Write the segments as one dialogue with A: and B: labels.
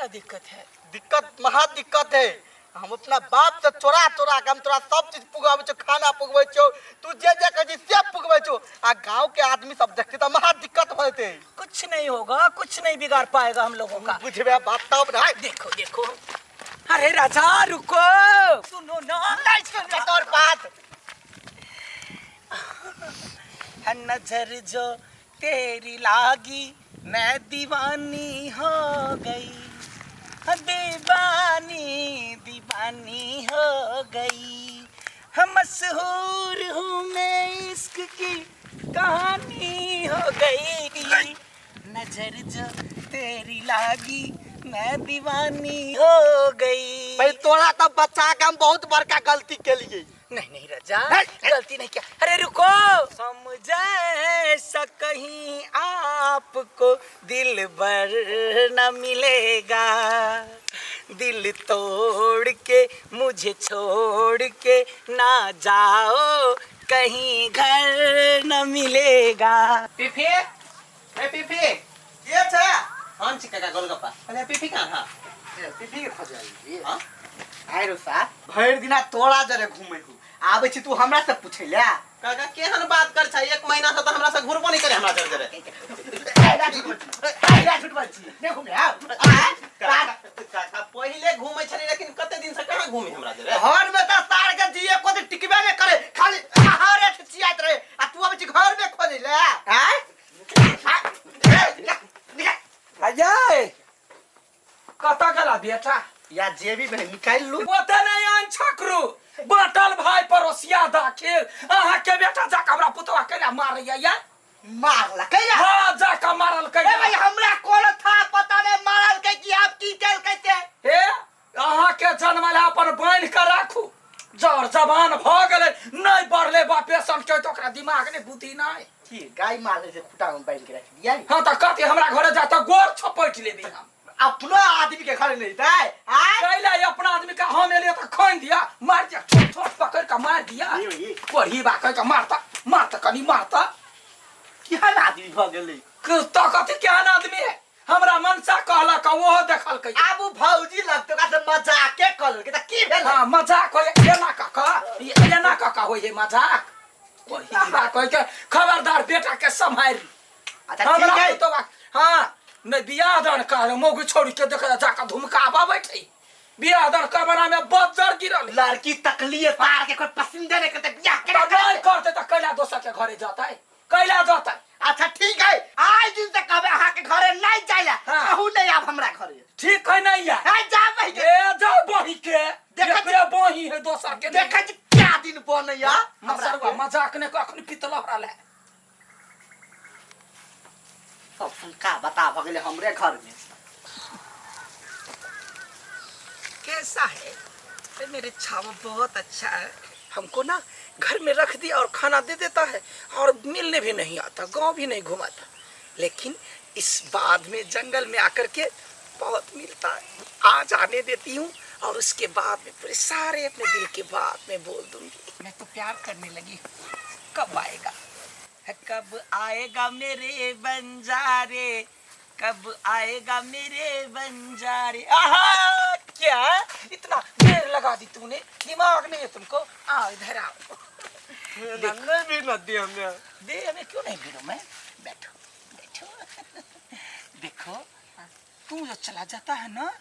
A: क्या दिक्कत है?
B: दिक्कत महा दिक्कत है। हम अपना बाप से चोरा चोरा के हम तोरा सब चीज पुगाबै छौ, खाना पुगबै छौ, तू जे जे कहै छी से पुगबै छौ, आ गांव के आदमी सब देखते तऽ महा दिक्कत भऽ जेतै।
A: कुछ नहीं होगा, कुछ नहीं बिगाड़ पाएगा हम लोगों का।
B: बुझबे बात तब ना।
A: देखो देखो, अरे राजा रुको, सुनो ना।
B: नहीं सुनबे तोर बात।
A: नजर जो तेरी लागी मैं दीवानी हो गई, दीवानी दीवानी हो गई। हम मशहूर हूँ मैं, इश्क की कहानी हो गई। नजर जो तेरी लागी मैं दीवानी हो गई।
B: भाई तोरा तो बच्चा के हम बहुत बड़का गलती के लिए।
A: नहीं नहीं रजा, गलती नहीं किया। अरे रुको, समझ कहीं आपको दिल भर न मिलेगा, दिल तोड़ के मुझे छोड़ के ना जाओ कहीं घर न मिलेगा।
C: पीफी, ए पीफी,
B: के छै?
C: हम छी काका गोलगप्पा। अरे पीफी कहाँ हा?
B: ए, पीफी के खोजे आइल।
C: हाँ?
B: आइरो सा भरि दिना तोरा जरे घूमै हूँ, आबै छी तू हमरा से पूछै ले।
C: काका केहन बात कर छै, एक महीना से तो हमरा से घुरबो नहीं करे हमरा जरे जरे।
B: एला झूठ बोल छी, नहीं घूमे आउ।
C: काका पहिले घूमै छली, लेकिन कते दिन से कहाँ घूमे हमरा जरे?
B: घर में त सार के जिए को टिकबे नहीं करे, खाली हरे चियात रहे, आ तू आबै छी घर में खोजै ले। आय
A: अजय कतऽ गेला बेटा?
B: या जेबी में निकाल लू।
A: ओते नहीं आन छकरू बाटल भाई पड़ोसिया दाखिल। अहाँ के बेटा जाके हमरा पुतवा के मारैया या?
B: मारला कैला?
A: हाँ जाके मारल
B: ए भाई हमरा कोनो था पता नहीं मारल के कि आप की कैल कैसे।
A: हे अहाँ के जन्मल अपन बान्हि के राखू, जर जवान भऽ गेलै नहीं बढ़ले बापे सन के तो ओकरा दिमाग नहीं बुद्धि नहीं।
B: की गाय मारले से खुटा में बांध के रख दिया।
A: हाँ तो कथी हमरा घरे जा तो गोर छपटि लेबी हम।
B: अपनो आदमी के घरे नहीं जाए। आय
A: कैला अपना आदमी का हम एलिए तो खोन दिया, मार दिया, छोट छोट पकड़ के मार दिया। कोढ़ी बा कह के मारता मारता कनी मारता।
B: केहन आदमी भऽ गेलै?
A: तो कथी केहन आदमी है? हमरा मनसा कहलक ओहो देखलकै।
B: आब उ भौजी लगतो का से मजाके कऽ लेलकै तऽ की भेलै?
A: हाँ मजाक होय एना कऽ कऽ, एना कऽ कऽ होय है मजाक। कोढ़ी बा कह के खबरदार बेटा के सम्हारि।
B: अच्छा ठीक
A: हमरा
B: है।
A: तो हाँ नहीं बियाह दान कर मौगी छोड़ के देख जाकर धुमकाबा बैठे। बियाह दान कमरा में बज्जर गिरल।
B: लड़की तकलिए तार के कोई पसंद नहीं करते बियाह
A: तो
B: केना
A: नहीं
B: करते?
A: करते तो कैला दोसर के घरे जाता है, कैला जाता है।
B: अच्छा ठीक है, आज दिन से कहबे अहाँ के घरे नहीं जाइला।
A: हाँ।
B: अहू नहीं आब हमरा घरे।
A: ठीक है नहीं या।
B: हाँ, जा बही के।
A: ए जा बही के।
B: देखा
A: देखा बही है दोसर के।
B: देखा जी क्या दिन बनैया हमरा
A: मसरवा
B: के।
A: मजाक ने कखन पितल हरल है।
B: सब शंका बता भ गेलै हमरे घर में।
A: कैसा है? अरे मेरे छावा बहुत अच्छा है, हमको ना घर में रख दिया और खाना दे देता है और मिलने भी नहीं आता, गांव भी नहीं घुमाता, लेकिन इस बाद में जंगल में आकर के बहुत मिलता है। आज आने देती हूँ और उसके बाद में पूरे सारे अपने दिल के बात में बोल दूंगी। मैं तो प्यार करने लगी, कब आएगा, कब आएगा मेरे बंजारे, कब आएगा मेरे बंजारे। आहा क्या इतना देर लगा दी तूने, दिमाग नहीं है तुमको। आओ इधर आओ।
B: नहीं भी नदी हमें
A: दे, हमें क्यों नहीं भिड़ू मैं, बैठो बैठो। देखो तू जो चला जाता है ना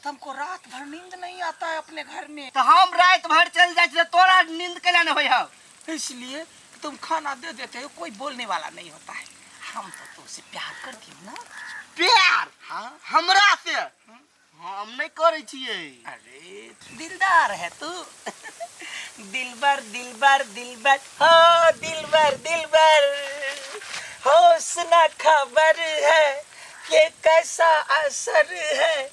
A: तो हमको रात भर नींद नहीं आता है अपने घर में।
B: तो हम रात भर चल जाए छियै, तोरा नींद केना नहीं होय हौ?
A: इसलिए तुम खाना दे देते हो, कोई बोलने वाला नहीं होता है। हम तो तुमसे प्यार करती हूँ ना।
B: प्यार?
A: हाँ।
B: हमरा से? हम नहीं करै छियै।
A: अरे दिलदार है तू। दिलबर दिलबर दिलबर हो दिलबर दिलबर, होश ना खबर है ये कैसा असर है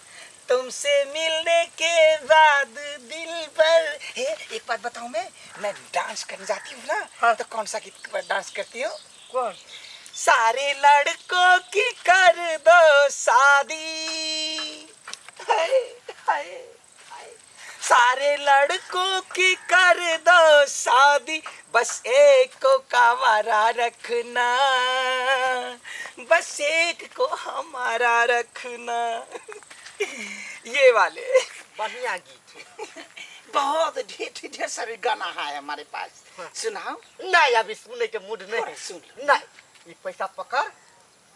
A: तुमसे मिलने के बाद दिलबर। हे एक बात बताऊं, मैं डांस करने जाती हूँ ना।
B: हाँ।
A: तो कौन सा गीत पर डांस करती हूँ?
B: कौन?
A: सारे लड़कों की कर दो शादी, हाय हाय हाय, सारे लड़कों की कर दो शादी, बस एक को कावारा रखना, बस एक को हमारा रखना। ये वाले।
B: बढ़िया गीत है।
A: बहुत ढेर ढेर सारे गाना है हमारे पास।
B: हाँ।
A: सुनाओ।
B: नहीं, अभी सुने के मूड नहीं।
A: अरे सुन लो।
B: नहीं, ये पैसा पकड़,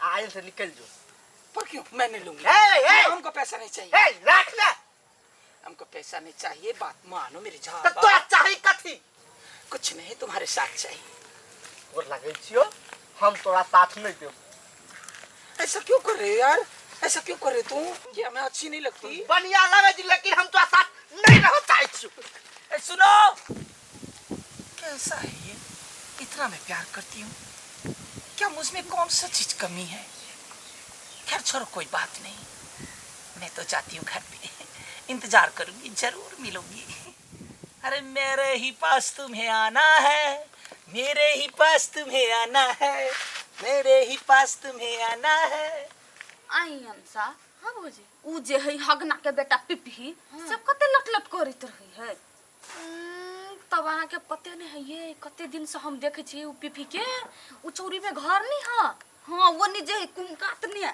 B: आयल से निकल जो।
A: पर क्यों? मैं नहीं लूंगी।
B: ए, ए!
A: नहीं, हमको पैसा नहीं चाहिए।
B: ए, रख ले।
A: हमको पैसा नहीं चाहिए, बात मानो मेरी
B: तो
A: झाबा।
B: तोरा चाही कथी?
A: कुछ नहीं, तुम्हारे साथ चाहिए।
B: और लगे छियो, हम तोरा साथ नहीं देब।
A: ऐसा क्यों कर रहे हो यार? ऐसा क्यों कर रहे तुम? क्या मैं अच्छी नहीं लगती?
B: बढ़िया लगे छी, लेकिन हम तोरा साथ नहीं रह चाहे छियो।
A: ए, सुनो, कैसा है ये? इतना मैं प्यार करती हूँ, क्या मुझ में कौन सा चीज कमी है? खैर छोड़ो, कोई बात नहीं, मैं तो जाती हूँ घर पे, इंतजार करूंगी, जरूर मिलूंगी। अरे मेरे ही पास तुम्हें आना है, मेरे ही पास तुम्हें आना है, मेरे ही पास तुम्हें आना है।
D: आई अंसा। हाँ भौजी, उ जे है हगना के बेटा पिपही सब कते लट लट करैत रहे है। तब अहाँ के पते नहीं है ये कते दिन से हम देखे छी उ पिपही के, उ चौरी में घर नहीं है। हाँ, वो नहीं जे है कुमकात नहीं है,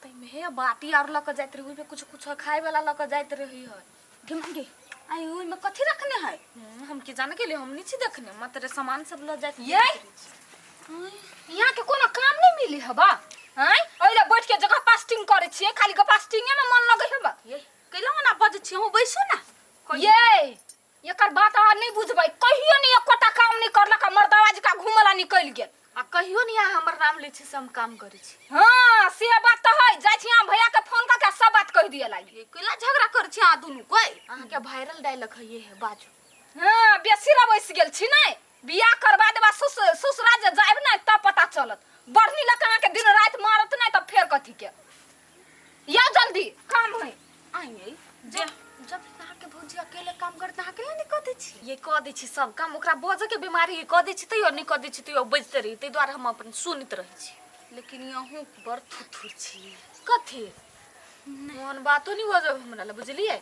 D: तैमे हे बाटी आर लऽ के जाइत रही, ओहिमे कुछ कुछ खाए वाला लऽ के जाइत रही है। गे आई ओहिमे कथी रखने है? हम के जाने के लिए हम नहीं छी देखने, मात्र सामान सब लऽ जाइत। ये यहाँ के कोनो काम नहीं मिली हबा? हैं, ओइला बैठ के जगह पास्टिंग करे छियै, खाली गपास्टिंगे में मन लगे हबा। ये कैला ना बज छियै, हम बैसू ना। ये एकर बात अहाँ नहीं बुझबै, कहियो नहीं एकोटा काम नहीं करलक, आ मर्दावा जकाँ घुमला निकलि गेल।
E: आ कहियो नहीं अहाँ हमर नाम लै छी से हम काम करै छी।
D: हाँ से बात तऽ है, जाइ छी अहाँ भैया के फोन कऽ के सब बात कहि दिअ लागी।
E: ये कैला झगड़ा करै छी अहाँ दुनू कोइ? अहाँके वायरल डायलॉग है ये है, बाजू।
D: हाँ बेसी रबैस गेल छी नै, बियाह करबा देबा ससुरा जे जायब नै तब पता चलत। बढ़नी लऽ के अहाँके दिन राति मारत नै तब फेर कथी के। या जल्दी काम है।
E: आइए जब जब अहाँके भौजी अकेले काम करत अहाँ केला नहि कऽ दै छी? ये कऽ दै छी सब काम, ओकरा बजऽ के बीमारी है, कऽ दै छी तैयो नहि कऽ दै छी तैयो बजिते रही, ताहि दुआरे हम अपन सुनैत रहै छी। लेकिन अहूँ बड़ थुथुर छी। कथी ओहन बातो नहि बजब हमरा लए, बुझलियै?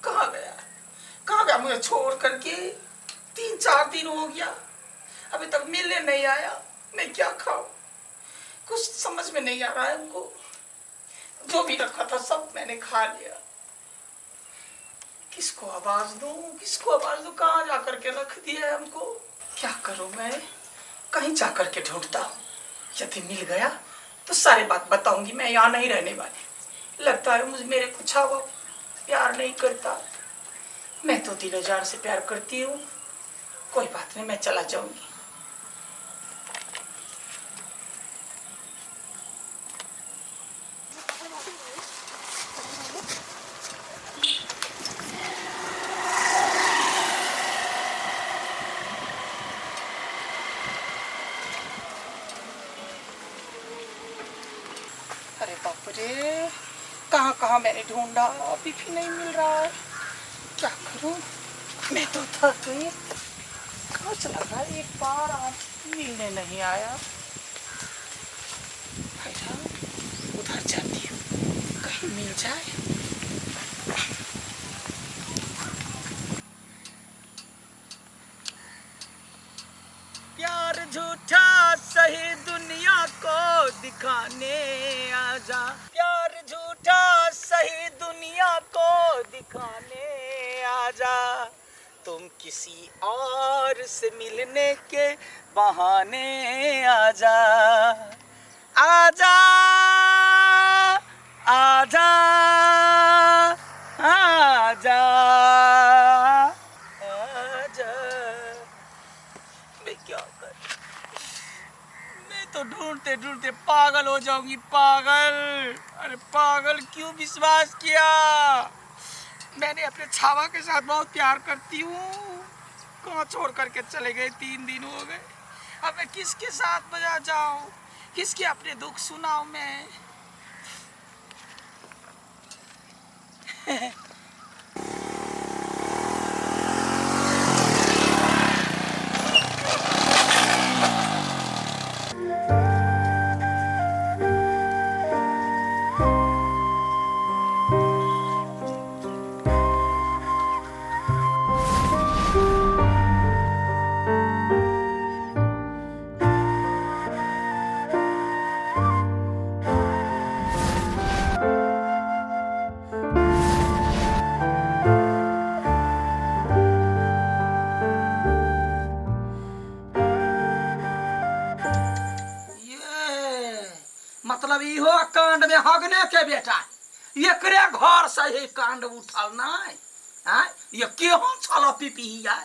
A: कहाँ गया, कहाँ गया मुझे छोड़ करके? 3-4 दिन हो गया, अभी तक मिलने नहीं आया। मैं क्या खाऊं, कुछ समझ में नहीं आ रहा है हमको। जो भी रखा था सब मैंने खा लिया। किसको आवाज दूं, किसको आवाज दूं? कहाँ जा करके रख दिया है हमको? क्या करूं मैं? कहीं जा करके ढूंढता हूँ, यदि मिल गया तो सारी बात बताऊंगी। मैं यहाँ नहीं रहने वाली। लगता है मुझे मेरे कुछ वो प्यार नहीं करता। मैं तो दिल हजार से प्यार करती हूँ। कोई बात नहीं, मैं चला जाऊंगी। अरे बाप रे, कहाँ कहाँ मैंने ढूंढा, अभी भी नहीं मिल रहा है। क्या करूँ, मैं तो थक गई। कहाँ चला गया? एक बार आज मिलने नहीं आया। भाई साहब, उधर जाती हूँ, कहीं मिल जाए। प्यार झूठा सही दुनिया को दिखाने आजा, प्यार झूठा सही दुनिया को दिखाने आजा, तुम किसी और से मिलने के बहाने आजा, आजा आजा आजा आजा। मैं क्या करूं? मैं तो ढूंढते ढूंढते पागल हो जाऊंगी, पागल। अरे पागल, क्यों विश्वास किया? मैंने अपने छावा के साथ बहुत प्यार करती हूँ, कहाँ छोड़ करके चले गए? 3 दिन हो गए, अब मैं किसके साथ बजा जाऊँ? किसके अपने दुख सुनाऊं मैं? ये मतलब इहो कांड में हगने के बेटा एकरे घर से ही कांड उठल नहीं आय? ये केहन छल पिपिया?